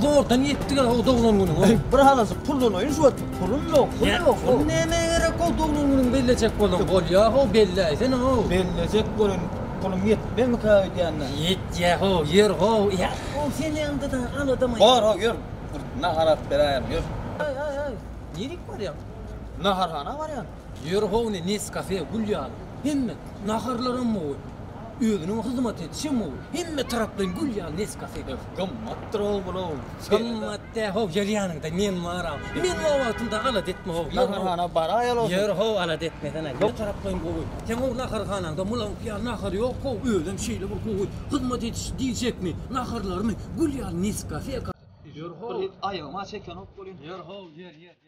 Zordan ýetdik how doglan günüň how. Bir halajyk pul bolaýyn şu wagt pulum ýok, pul ýok. Pul nämä gerek how doglan günüňi bellejek bolsaň bolýa how belläýsene how. Bellejek bolan pulum ýetmezmikä öýdýän-dä. Ýetýä how ýör how. Ýa how sen ýaňda-da aladama. Bar how ýör bir nahar alyp beräýerin ýör. Aý aý aý nirik barýaň? Naharhana barýan. Ýör how ne Nescafe gül ýaly. Hemme naharlaram gowy. Özüniň hyzmat edişem gowy. Hemme taraplaýyn gül ýaly Nescafe. Gymmatdyr how bul-ow. Gymmat dä how ýör ýanyňda men bar-a. Men bar wagtymda alada etme how. Naharhana baraýaly bolsa. Ýör how alada etmesene. Hemme taraplaýyn gowy. Seň o naharhanaňda mulaňky ýaly nahar ýok how. Özem şeýle bir gowy hyzmat ediş diýjekmi, naharlarymy gül ýaly Nescafe. Ýör how. Bir aýagyma çekenok welin. Ýör how ýör ýör ýör.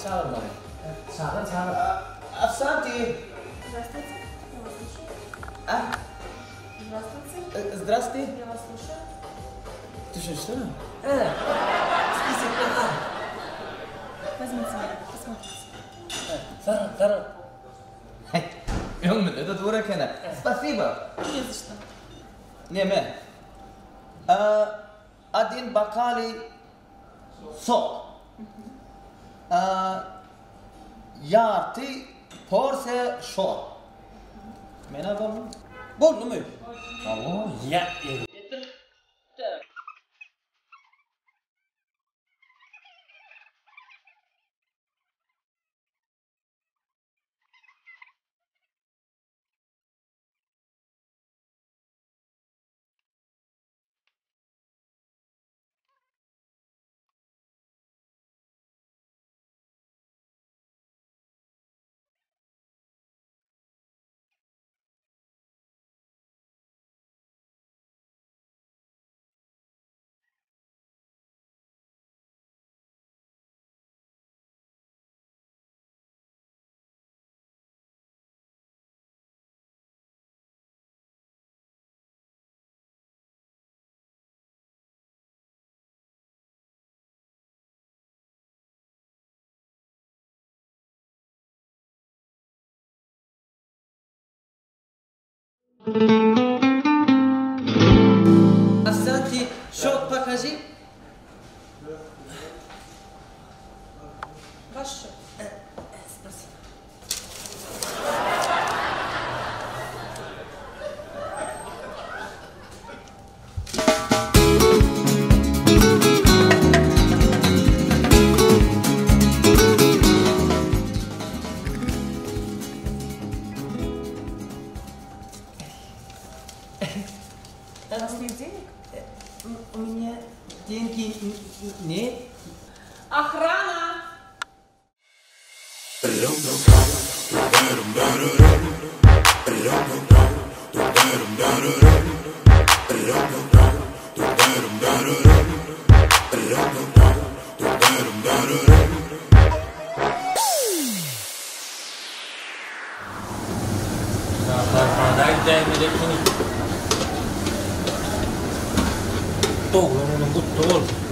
Çagyrmaly. Çagyr, çagyr. Ofisianty. Здравствуйте, я вас слушаю. А? Здравствуйте. Здравствуйте. Я вас слушаю. Düşünsene. Список nahar. Возьмите меня, посмотрите. Sara, sara. Öňümizde-de dur ekeni. Spasibo. Не за что. Neme? Odin bokali sok. Ýarty porsiýa şor. Menä boldumy? Boldumy? Hawa, ýa. Ofisianty, şot pokaži. Ваш счет. Spasibo. У вас нет денег? У меня деньги нет. Охрана! Naharhana gidäýmeli ekeni. Doglan günüň gutly bolsun.